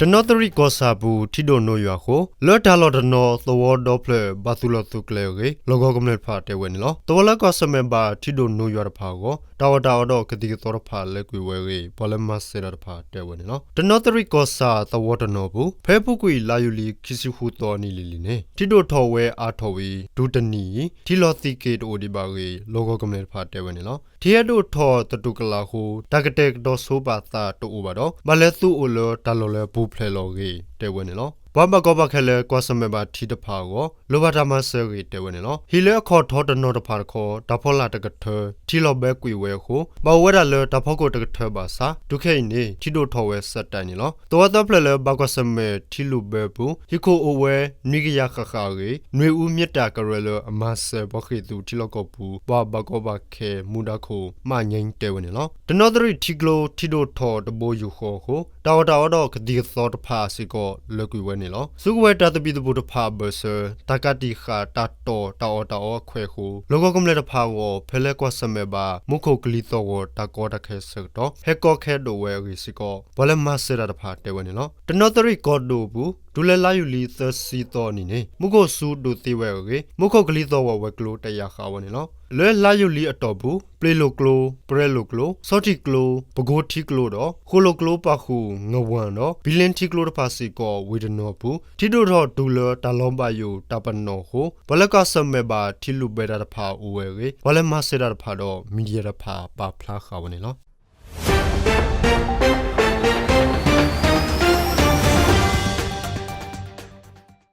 တနီသရံၣ်ကီၢ်ဆၣ်ပူၤ ထံဒိၣ်နိယွၤအဃိ လၢတၢ်လီၢ်တနီၤ သဝီဒီဖျၢၣ် ဘၣ်သူၣ်လီၤသုးကျဲၤအဂ့ၢ် လီၢ်ကဝီၤကမျၢၢ်တဖၣ်တဲဝဲန့ၣ်လီၤ. သဝီလၢကွၢ်ဆၢၣ်မဲာ်ဘၣ်ထံဒိၣ်နိယွၤတဖၣ်အဂီၢ် တၢ်အီၣ်တၢ်အီဒီးကသံၣ်ကသီတဖၣ်လဲၤကွံာ်ဝဲအဂ့ၢ် ပှၤလၢမၤစၢၤတၢ်တဖၣ်တဲဝဲန့ၣ်လီၤ. တနီသရံၣ်ကီၢ်ဆၣ်သဝီတနီၤအပူၤ ဖဲအပူၤကွံာ်လါယူၤလံ ခံဆံဃုသီအနံၤလံၤလံၤန့ၣ် ထံဒိၣ်ထီၣ်ဝဲအါထီၣ်ဝံၤ တုၤတနံၤအံၤ ထံလီၤသံးက့ၤတအိၣ်ဒံးဘၣ်အဂ့ၢ် လီၢ်ကဝီၤကမျၢၢ်တဖၣ်တဲဝဲန့ၣ်လီၤ. ထံအဲၣ်ဒိၣ်ထီၣ်သတူၢ်ကလာ်အဃိ တၢ်ကတဲာ်ကတီၤဆိပာ်သးတအိၣ်ဘၣ်ဒီး ဘၣ်လဲၤသူအီၤလၢတၢ်လီၢ်လၢပူၤဖျဲးလီၤအဂ့ၢ်တဲဝဲန့ၣ်လီၤ. ပှၤဘၣ်ကီဘၣ်ခဲလၢကွၢ်ဆၢၣ်မဲာ်ဘၣ်ထံတဖၣ်အဂီၢ် လိၣ်ဘၣ်တၢ်မၤစၢၤအဂ့ၢ်တဲဝဲန့ၣ်လီၤ. ဟံၣ်လၢအခီၣ်ထီတနီၤတဖၣ်တခီ တၢ်ဖီလာ်တကထၢ ထံလီၤဘၢကွံာ်ဝဲအဃိ ဘၣ်အိၣ်ဝဲဒၣ်လၢတၢ်ဖီခိၣ်တကထၢဘၣ်ဆၣ် တုၤခဲအံၤန့ၣ် ထံဒိၣ်ထီၣ်ဝဲစဲးတဲးန့ၣ်လီၤ. သဝီသၢဖျၢၣ်လၢဘၣ်ကွၢ်ဆၢၣ်မဲာ်ထံလုၢ်ဘၢပူၤ ဟံၣ်ခိၣ်အိၣ်ဝဲနွံကယၤဃၣ်ဃၣ်အဂ့ၢ် နွေဦးမြစ်တာ ကရၢလၢအမၤစၢၤပှၤဃ့ၢ်သုးထံလီၢ်ကီၢ်ပူၤ ပှၤဘၣ်ကီဘၣ်ခဲမူဒါခိၣ် မၣ်ငဲတဲဝဲန့ၣ်လီၤ. တနီသရံၣ်ထံကျိထံဒိၣ်ထီၣ်တဘိယူၢ်ဃီအဃိ တၢ်အီၣ်တၢ်အီဒီးကသံၣ်ကသီတဖၣ်စ့ၢ်ကီးလဲၤကွံာ်ဝဲန့ၣ်လီၤ. သုးကဝဲၤတၢ်သဘံၣ်သဘုၣ်တဖၣ်အဘၢၣ်စၢၤ တၢ်ကးတံာ်ဃာ်တၢ်တီၣ်တၢ်အီၣ်တၢ်အီအခွဲးအဃိ လီၢ်ကဝီၤကမျၢၢ်တဖၣ်အဂီၢ် ဖဲလၢကွၢ်ဆၢၣ်မဲာ်ဘၣ် မူခိၣ်ကလံၤသီၣ်ဂီၤတၢ်ကီတၢ်ခဲအဆၢကတီၢ် ဟဲကီခဲဒိၣ်ဝဲအဂ့ၢ်စ့ၢ်ကီး ပှၤလၢမၤစၢၤတၢ်တဖၣ်တဲဝဲန့ၣ်လီၤ. တနီသရံၣ်ကီၢ်ဒိၣ်အပူၤ တုၤလၢလါယူၤလံသၢဆံသီအနံၤန့ၣ် မူခိၣ်စူၤဒိၣ်သ့ဝဲအဂ့ၢ် မူခိၣ်ကလံၤသီၣ်ဂီၤဝဲၤကျိတယာ်ဃာ်ဝဲန့ၣ်လီၤ. လၢလါယူၤလံအတီၢ်ပူၤ ပျ့ၤလိာ်ကျိ, ပရဲလိာ်ကျိ, ဆီထံၣ်ကျိ, ပကိးထံကျိဒီး ဃိၣ်လိာ်ကျိပာ်ဃုာ် ငဝၢၢ်ဒီး ဘံလ့ထံကျိတဖၣ်စ့ၢ်ကီး ဝ့ၢ်တနီၤအပူၤ ထံဒိၣ်ထီၣ်တုၤလၢတၢ်လီၤဘၣ်ယိၣ်တၢ်ပနီၣ်အဃိ ပှၤလၢကွၢ်ဆၢၣ်မဲာ်ဘၣ်ထံလုၢ်ဘၢတၢ်တဖၣ်အိၣ်ဝဲအဂ့ၢ် ပှၤလၢမၤစၢၤတၢ်တဖၣ်ဒီး မံၤဒယၣ်တဖၣ်ပာ်ဖျါဃာ်ဝဲန့ၣ်လီၤ.